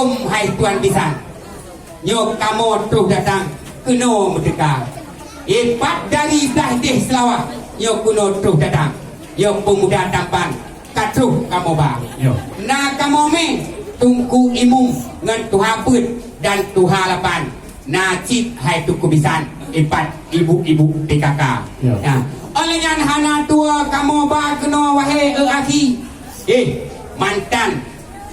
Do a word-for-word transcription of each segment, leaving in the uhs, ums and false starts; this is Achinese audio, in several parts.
Hai tuan bisan, nyoe kamoe troh datang keunoe meuteuka. Ipat dari blah deh Seulawah, nyoe keunoe troh datang. Nyoe peumuda tampan ka troh kamoe ba. Nyoe. Na kamoe mé Teungku Imum ngon Tuha Peuet dan Tuha Lapan. Na cit hai Teungku Bisan, ipat ibu-ibu P K K. Ya. Ya. Óh lheueh nyan hana tuwoe kamoe ba keunoe wahé eu akhi. Eh, mantan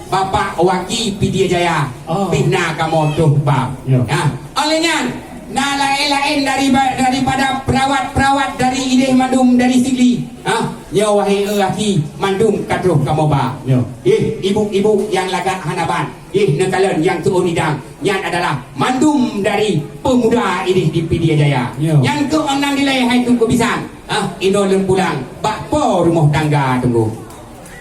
Bapak Waki Pidie Jaya, oh, pih na kamoe troh ba. Ya. Ya. Óh lheueh nyan na laén-laén dariba-, daripada perawat-perawat dari idéh mandum dari Sigli. Ha, nyoe wahé eu akhi mandum ka troh kamoe ba. Ya. Eh, ibu-ibu nyang lagak hana ban. Ih, neukalon nyang tu'on idang, nyan adalah mandum dari peumuda idéh di Pidie Jaya. Ya. Nyan keuh ôn nan dilèe hai Teungku Bisan. Ah, inoe lôn pulang bak po rumoh tangga, Teungku.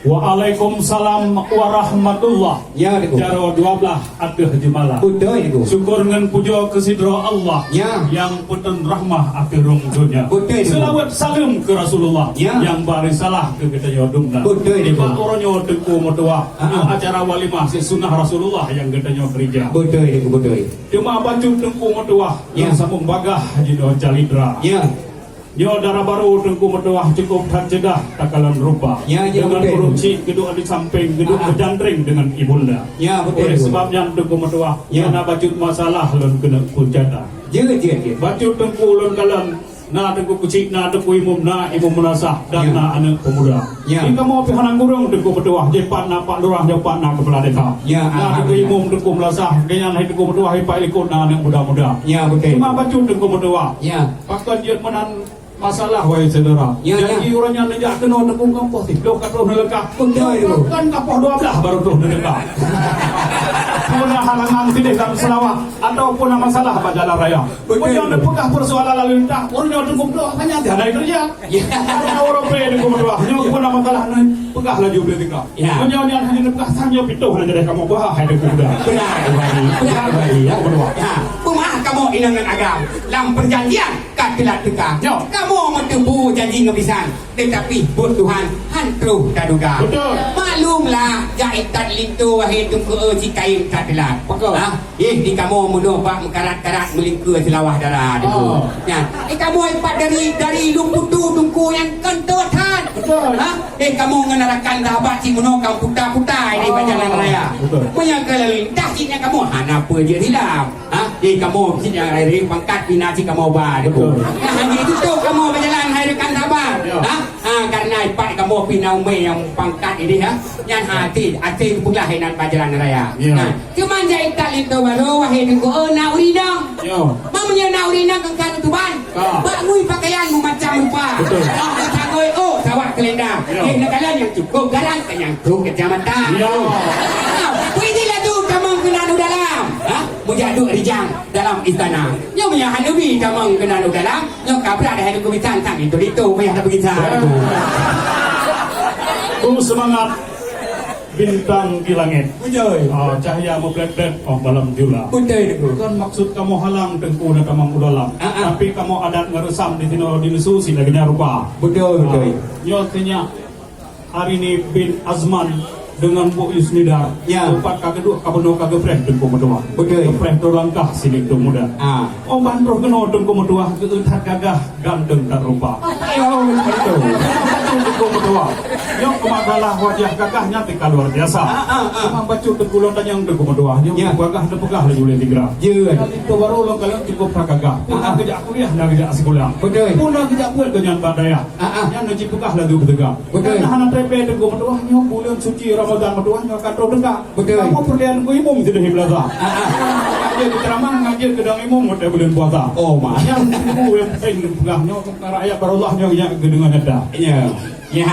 Waalaikumsalam warahmatullah. Ya, Teungku. Jaroe dua blah ateueh jeumala. Beutôi, Teungku. Syukur ngon pujoe keu sidroe Allah. Ya. Nyang peuteun rahmah ateueh rhueng donya. Beutôi, Teungku. Seulaweuet saleuem keu Rasulullah. Ya. Nyang ba risalah keu geutanyoe dum na. Beutôi, Teungku. Nibak uroe nyoe Teungku meutuwah. Ah, ah. Nyoe acara walimah sisunah Rasulullah nyang geutanyoe keurija. Beutôi, Teungku, beutôi. Teuma bacut Teungku meutuwah, ya, nyang sambông bagaih jinoe calitra. Ya. Nyoe dara barô Teungku meutuwah cukôp that ceudah takalon rupa. Ya, ya, beutôi. Deungon ureueng chik geuduek di sampéng, geuduek, ah, ah, beujandreng deungon ibunda. Ya, beutôi, Teungku. Oleh sabab nyan Teungku meutuwah, ya, na bacut masalah lôn keuneuk peucata. Ya, ya, ya. Bacut Teungku lôn kalon Na Teungku Keuchik, na Teungku Imum, na Imum Meulasah, dan, ya, na aneuk peumuda. Ya. Di kamoe pih hana kureueng Teungku Meutuah, jipat na Pak Lurah, jipat na Keupala Desa. Ya, na Teungku, alhamdulillah, Imum Teungku Meulasah, di nyan hai Teungku Meutuah, di Pak Likot na aneuk muda-muda. Ya, beutôi. Teuma bacut Teungku Meutuah. Ya. Pakon jeuet meunan masalah, wahai syedara. Ya, ya. Janji uroe nyan neujak keunoe Teungku ngon poh siplôh ka troh neuleukah. Beutôi, Teungku. Kan ka poh dua blah baru troh neuleukah. Peue na halangan sideh lam Seulawah ataupun na masalah bak jalan raya. Beutôi. Meunyoe neupeugah peusoalan lalu lintas, ureueng nyoe Teungku Meutuah banyak hana keureuja. Ya. Ureueng Europe Teungku Meutuah, nyoe pun na masalah neupeugah laju beuleue tinggai. Ya. Meunyoe nyan hana neupeugah, sang nyoe pitoh na jadeh kamoe bah, hai Teungku Meutuah. Beuna, Teungku Haji. Beuna, Teungku Haji, ya, Teungku Meutuah. Ya. Peumah kamoe inong ngon agam lam peujanjian ka teulat teuka. Ya. Kamoe meuteupeue janji ngon bisan. Teutapi buet Tuhan han troh taduga. Beutôi. Maklumlah, jak itat linto wahé Teungku, eu, cikaém that teulat. Pakon? Ha? Eh, di kamoe meunoe bak meukarat-karat meulingkeue Seulawah dara, Teungku. Oh. Nyan. Eh, kamoe ipat dari, dari Lôn Putu Teungku nyang keuntôt that. Beutôi. Ha? Eh, kamoe ngon rakan sahabat cit meunoe ka puta-puta ini, oh, bak jalan raya. Beutôi. Meunyoe ka lalu lintas cit nyan kamoe hana peue jeuet hilang. Ha? Di kamoe cit nyang rayeuk pangkat pih na cit kamoe ba, Teungku. Beutôi. Nah, hana jitutôp kamoe bak jalan hai rakan sahabat. Ya. Ha? Ha, karena ipat kamoe pih na umé nyang pangkat idéh, ha. Nyan ha, até, até geupeugah inan bak jalan raya. Ya. Ha, cuman jak itat linto barô, wahé Teungku, eu, na ureueng inong. Ya. Meunyoe na ureueng inong kan ka neutuban. Ka. Bak ngui pakaian meumacam rupa. Beutôi. Bak meucagôi ôk sawak keulenda. Ya. Nyan neukalon nyang cukôp garang, nyang troh kacamata. Ya. Ha, peue jih laju tamong keunan u dalam. Ha? Meujak duek rijang dalam istana. Nyoe meunyoe hana bi tamong keunan u dalam, nyoe ka brat hai Teungku Bisan, sang linto-linto payah tapeugisa. Beutôi. Ku seumangat bintang di langét. Beutôi. Ah, cahya meublét-blét, oh, malam jula. Beutôi, Teungku. Kon maksud kamoe halang Teungku na tamong u dalam. Ah, ah. Tapi kamoe adat ngon reusam di sinoe di Meuseu si lagèe nyan rupa. Beutôi, beutôi. Ah, nyoe sinyak Arini bin Azman deungon Bu Yusnida. Ya. Teumpat ka geuduek ka bunoe ka geupreh Teungku Meutuah. Beutôi. Geupreh droe langkah si linto muda. Ah. Oh, ban troh keunoe Teungku Meutuah geueu that gagah ganteng that rupa. Ayo, beutôi. Teungku Meutuah. Nyoe keumasalah wajah gagah nyan tingkat luar biasa. Ah, ah, ah. Cuma bacut Teungku lôn tanyong Teungku Meutuah. Nyoe, ya, gagah teupeugah laju lé sigra. Ya. Linto barô lôn kalon cukôp that gagah. Pun, ah, ah, geujak kuliah, na geujak sikula. Beutôi. Pun na geujak buet keu nyan bak dayah. Ah, ah. Nyan neujipeugah laju beuteuga. Beutôi. Karena hana trép Teungku Meutuah nyoe buleuen suci Ramadhan Meutuah nyoe ka troh teuka. Beutôi. Kamoe peureulèe Teungku Imum sideh di Plaza. Ah, ah. Ngaji keu ceramah, ngaji keu dong imum watèe buleuen puasa. Oh, ma. Nyan Teungku yang penting peugah nyoe keu rakyat barolah nyoe nyang geudeungoe nyata. Ya. Ya.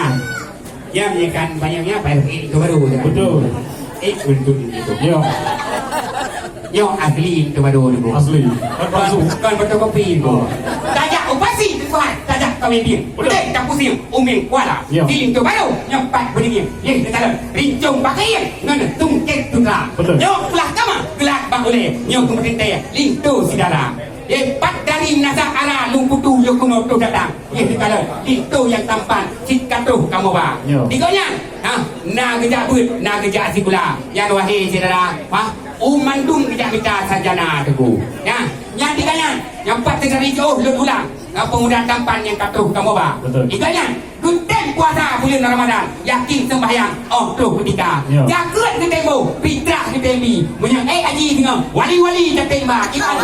Nyang nyoe kan banyak nyan, baru linto barô. Beutôi. Eh, untuk itu. Ya. Nyoe asli linto barô, Teungku. Asli. Bukan palsu. Bukan fotokopi, Teungku. Oh. Tajak u pasi, Teungku, hai. Tajak kawin bie. Beutôi. Beutôi, tapusieng u Meukuala. Ya. Di linto barô, nyoe pat beuninggi. Yeh, neukalon. Rincong pakaian, ngon tungkét sutra. Beutôi. Nyoe pulah kama, geulat bak ulèe. Nyoe keumeutintèe, linto si dara. Yeh, pat dari meunasah ara Lôn Putu, yoh keunoe troh datang. Yeh, neukalon. Linto nyang tampan, cit ka troh kamoe ba. Ya. Di gobnyan, ha, na geujak beuet, na geujak sikula. Nyan wahé syedara, ha, U mandum geujak mita sarjana, Teungku. Nyan, nyan tiga nyan, nyang pat teuka jiôh lôn ulang. Ngon peumuda tampan nyang ka troh kamoe ba. Betul. Tiga nyan, geutem puasa buleuen Ramadan, yakin seumbahyang, 'oh troh kutika. Ya. Jakeuet geutem boh, fitrah geutem bi. Meunyoe ék haji singoh, wali-wali geutem ba, iman.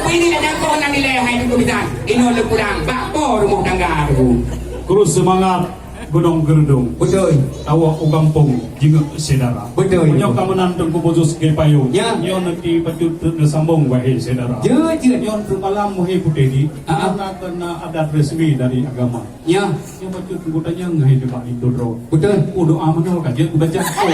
Ini nyang keu nan dilée hai Teungku bisan. Inoe lôn pulang, bak po rumoh tangga, Teungku. Terus semangat. Gunong Geurdong. Beutôi. Tawök u gampông jingeuk syedara. Beutôi. Meunyoe ka meunan Teungku Buzus Geupayu. Ya. Nyoe neuti bacut teuk neusambong, wahé syedara. Jeuet, jeuet. Nyoe teumalam, wahé Putéh Di. Ah, ah. Karena, karena adat resmi dari agama. Ya. Nyoe bacut Teungku tanyong, hai Teungku Pak Linto Droe. Beutôi. Oh, doa meunoe ka jeuet kubaca. Oh.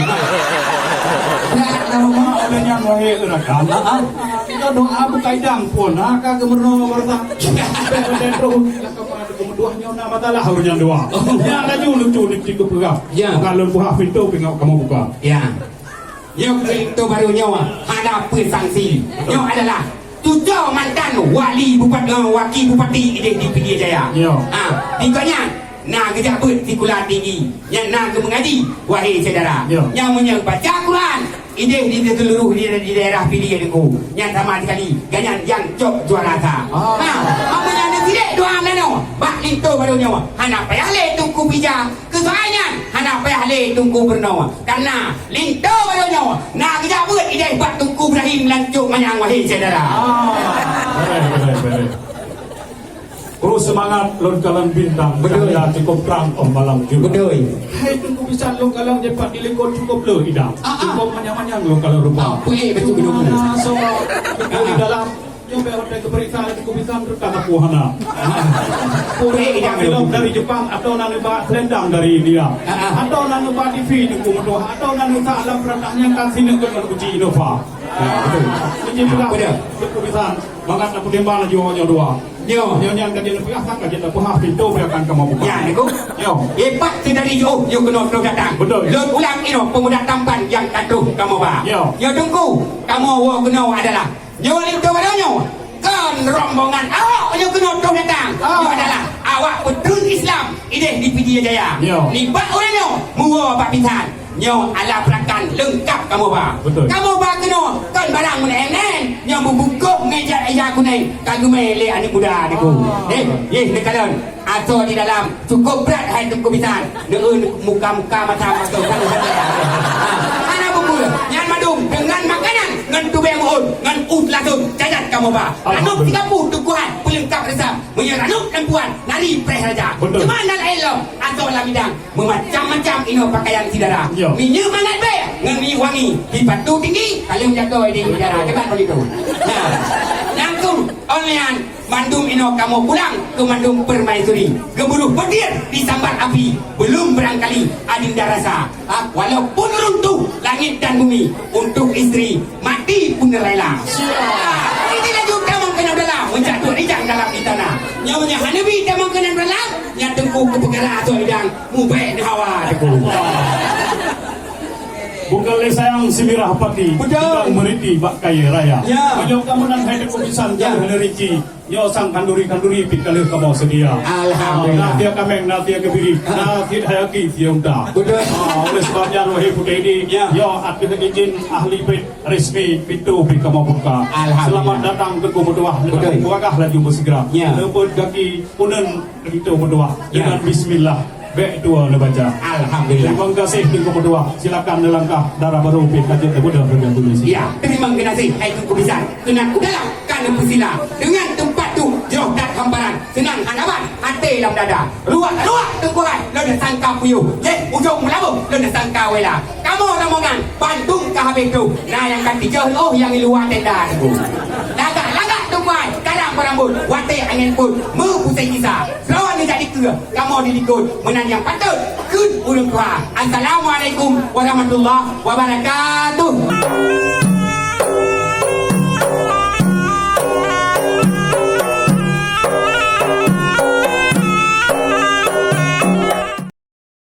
Ya, nama. Oleh nyan, wahé rakan. Ah, ah. Kita doa bukai dang pun. Ha, ka geumeunoe barasa. Beutôi, Teungku. Keumeudua nyoe na masalah ureueng nyang dua. Oh. Nyan laju lucu di, di geupeugah. Ya. Bukan lôn buka pintoe, pih ngon kamoe buka. Ya. Nyoe pintoe barô nyoe hana peue sanksi. Betul. Nyoe adalah cuco mantan wali bupat-, eh, wakil bupati idéh di Pidie Jaya. Ya. Ha, di gobnyan na geujak beuet sikula tinggi, nyan na geumeungaji, wahé syedara. Ya. Nyang meunyoe baca Quran, idéh di seuluruh di, di daerah Pidie Teungku. Nyan sama sikali, gobnyan nyang cok juara sa. Ah. Ha, meunyoe neusidék doa meunanoe, bak linto barô nyoe, hana payah lé Teungku Pija. Keu soai nyan, hana payah lé Teungku Bruno. Karena linto barô nyoe, na geujak beuet idéh bak Teungku Ibrahim Lancok Manyang, wahé syedara. Ah. Beutôi, beutôi, beutôi. Terus semangat lôn kalon bintang, beutôi, cahya cukup terang 'oh malam jua. Beutôi. Hai Teungku bisan lôn kalon jepat di likot cukup le idang. Ah, ah. Cukup manyang-manyang lôn kalon rupa. Ah, peue bacut. Cuma na soe di dalam, nyoe bèk watèe geupeuriksa lé Teungku bisan, reuka sapeue hana. Ah. Peue idang filem dari Jepang, atau na neuba selendang dari India. Ah, ah. Atau na neuba T V Teungku meutuah, atau na neusak lam peuratah nyang ka sineuk keu kuci Innova. Ya, beutôi. Jadi, peugah, beutôi, Teungku bisan. Mangat na peutimang laju awak nyoe dua. Nyoe. Nyoe nyan ka jeuet neupeugah, ka jeuet neupeugah, pintoe beuakan kamoe buka. Nyan, Teungku. Nyoe. Ipat seudari jiôh, nyoe keunoe troh datang. Beutôi. Lôn ulang inoe peumuda tampan nyang ka troh kamoe ba. Nyoe. Nyoe Teungku, kamoe woe keunoe adalah. Nyoe linto barô nyoe, kon rombongan awak nyoe keunoe troh datang. Ah. Nyoe adalah awak peutrön Islam idéh di Pidie Jaya. Nyoe. Nibak uroe nyoe, meuwoe bak bisan. Nyoe alat perakan leungkap kamoe ba. Beutôi. Kamoe ba keunoe kon barang meunan-meunan, nyoe beubungkôh ngon ija-ija kunèng ka geumè lé aneuk muda Teungku. Ah. Eh, yeh neukalon. Asoe di dalam cukup brat hai Teungku bisan. Neueu muka-muka macam asoe. Ha, hana buku. Nyan mandum deungon makanan, ngon tubèe meu'ôn, ngon u seulason. Cacat kamoe ba. Alhamdulillah. Ranub tiga puluh tukuhan, peuleungkap reusam. Meunyoe ranub lampuan, nari preh raja. Beutôi. Teuma na laén lom, asoe lam idang. Meumacam-macam inoe pakaian syedara. Ya. Minyeuk mangat bèe ngon minyeuk wangi. Sipatu tinggi, kaleng jagoe di udara. Kebat begitu. Nah, langsung online mandum inoe kamoe pulang keu mandum permaisuri. Geuburuh petir disambar api, belum barangkali adinda rasa. Ha, walaupun runtuh langit dan bumi, untuk istri mati pun rela. Ini laju tamong keunan dalam, meujatuh rijang dalam istana. Nyoe nyan hana bi tamong keunan dalam, nyan Teungku keu peukara asoe idang. Mubèk neuhawa Teungku. Bukan lé sayang simirah pati, beutôi, idang meuriti bak kayèe raya. Ya. Meunyoe ka meunan hai Teungku bisan, ya, jauh neurinci. Nyoe sang khanduri-khanduri pih ka lheueh kamoe seudia. Alhamdulillah. Ah, na sie kaméng, na sie keubiri, ah, na sie hayaki, sie unta. Beutôi. Ah, oleh sebab nyan, wahé Putéh Di, ya, nyoe ateueh izin ahli bait resmi pintoe pih kamoe buka. Alhamdulillah. Selamat datang Teungku meutuah. Beutôi. Beurangkat laju beuseugeura. Ya. Leubeh gaki uneun Pintoe meutuah, ya, deungon bismillah, bèk tuwoe neubaca. Alhamdulillah. Terima kasih Teungku meutuah. Silakan neulangkah dara barô pih ka jeuet neubeudôh deungon Teungku. Ya, terima kasih hai Teungku bisan. Keunan u dalam ka neupeusila. Deungon teumpat tu jroh that hamparan. Seunang hana ban até lam dada. Ruak-ruak Teungku hai lôn neusangka puyôh. Jeh ujông meulaboh lôn neusangka wela. Kamoe rombongan bandum ka habéh troh, na nyang ka tijôh lheueh nyang di luwa tenda Teungku. Lagak-lagak Teungku hai, kalang beurambôt, watèe angén pôt, meupuseng gisa. Droeneuh jak dikeue, kamoe di likôt, meunan nyang patôt kheun ureueng tuha. Assalamualaikum warahmatullahi wabarakatuh.